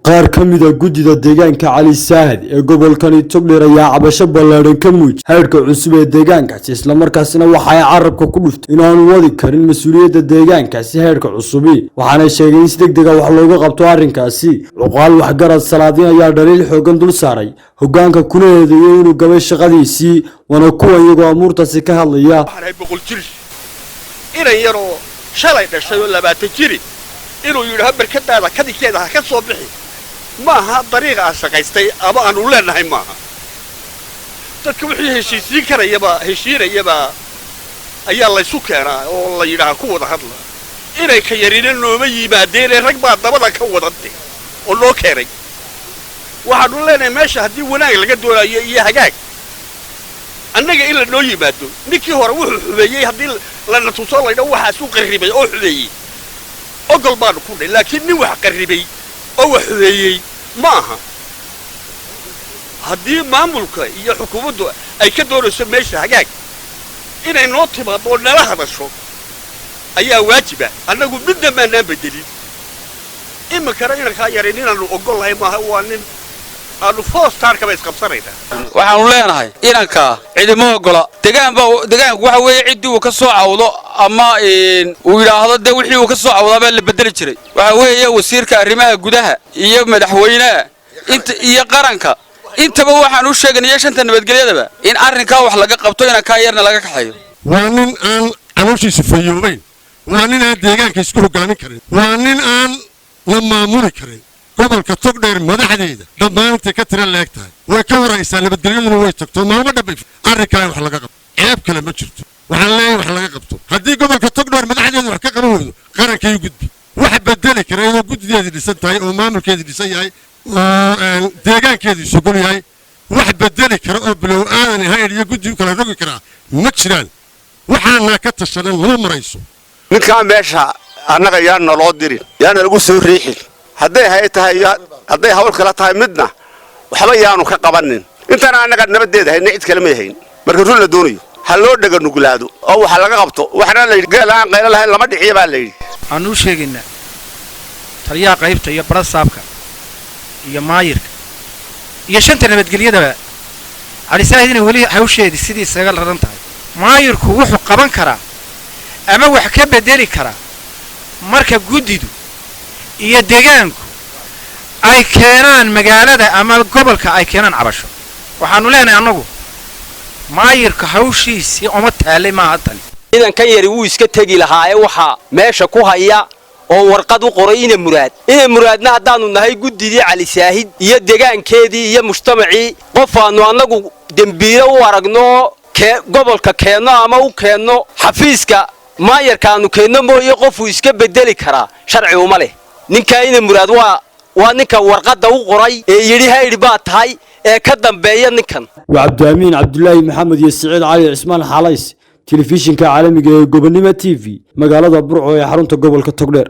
Qaar ka mida guddida deegaanka Cali Saahid ee gobolkani Togdheer ayaa cabasho ballaadhan ka muujiyay heerka cusub ee deegaankaasi, islamarkaasina waxa ay carabka ku dhuftay inaanu wadi karin mas-uuliyadda deegaankaasi heerka cusubi. Waxaana sheegay in si deg dega wax looga qabto arrinkaasi. Cuqaal, waxgarad, salaadiin ayaa dhaliil xoogan dul saaray hoggaanka, kuna eedeeyey inuu gabay shaqadiisii. Waana kuwa iyagoo amuurtaasi ka hadlaya. Waxaan ahay 100 jir. Inan yaroo shalay dhashay oo 20 jiri inuu yidhaho barkadaada kadinkeeda ha ka soo bixi, maaha dariiqa aan shaqaystay ama aanu leenahay, maaha. Dadka wixii heshiisiin karayaba, heshiinayaba ayaa laysu keenaa oo la yidhaaha ku wada hadla. Inay ka yarina nooma yimaadeenee, rag baa dabada ka wadante oo noo keenay. Waxaanu leenahay, meesha haddii wanaag laga doonayo iyo hagaag, annaga in la noo yimaado. Ninkii hore wuxuu xumeeyey haddii lana tuso, laydha waxaasuu qarribay oo xumeeyey, ogol baanu ku dhay. Laakiin nin wax qarribay oo wax xumeeyey ma aha. Haddii maamulka iyo xukuumaddu ay ka doonayso meesha hagaag, inay noo timaado oo nala hadasho ayaa waajiba. Annagu midna maanaan bedelin. Iminkana inankaa yarin inaannu ogol lahay maaha. Waa nin aanu foostarkaba isqabsanaynaa. Waxaanu leenahay, inankaa cidima ogola. Degaan baa degaanku waxa weeye ciddii uu ka soo cawdo ama uu yidhaahdo dee wixii uu ka soo cawdaa baa la bedeli jiray. Waxa weeye wasiirka arrimaha gudaha iyo madaxweynaha inta iyo qaranka intaba waxaan u sheeganaya, shanta nabadgelyadaba, in arrinkaa wax laga qabto, inankaa yarna laga kaxeeyo. Waa nin aan calooshiisu fayoobayn, waa nin aan deegaanka isku hogaamin karin, waa nin aan la maamuli karin. Gobolka Togdheer madaxdeeda dhammaantay ka tira leeg tahay way ka waraysaa. Nabadgelyaduna way tagto maalmo dhanbay. Arrinkaa wax laga qabto, ceeb kale ma jirto. Waxaan leeyahay, wax laga qabto. Haddii gobolka Togdheer madaxdeeda wax ka qaban weydo, qarankay u gudbi. Wax bedeli kara iyadoo guddideedii dhisan tahay oo maamulkeedii dhisan yahay oo deegaankeedii sugul yahay, wax bedeli kara oo bilow aadan ahayn iyo guddi u kala rogi karaa ma jiraan. Waxaanaa ka tashanan nama marayso. Ninkaa meesha annaga yaa naloo dirin, yaana lagu soo riixin. Hadday hay tahay iyo hadday hawl kala tahay midna, waxba yaanu ka qabanin. Intana annaga nabaddeeda hayna, cid kale may hayn. Marka run la doonayo, ha loo dhega nuglaado oo waxa laga qabto. Waxaana la yidhi, geel aan qaylo lahayn lama dhiciya baa la yidhi. Waxaanu u sheegaynaa taliyaha qaybta iyo barasaabka iyo maayirka iyo shanta nabadgelyadaba, Cali Saahid inay weli hawsheedii sidii isaga raran tahay. Maayirku wuxuu qaban karaa ama wax ka bedeli karaa marka guddidu iyo degaanku ay keenaan magaalada ama gobolka ay keenaan cabasho. Waxaanu leenahay annagu, maayirka hawshiisii oma taallay maaha tani. Ciidankan yari wuu iska tegi lahaa ee waxaa meesha ku haya oo warqad u qoray Ina Muraad. Ina Muraadna, haddaannu nahay guddidii Cali Saahid iyo degaankeedii iyo mujtamacii, qofaannu annagu dembiilo u aragno kee gobolka keenno ama u keenno xafiiska maayarkaannu keenno mooye, qofuu iska bedeli karaa sharci uma leh. Ninkaa Ina Muraad waa ninka warqadda u qoray ee yidhi haydhi baa tahay ee ka dambeeya ninkan. Waa Cabdiamiin Cabdulaahi Maxamed iyo Siciid Cali Cismaan Xalays, telefishinka caalamiga ee Gobonimo TV, magaalada Burco ee xarunta gobolka Togdheer.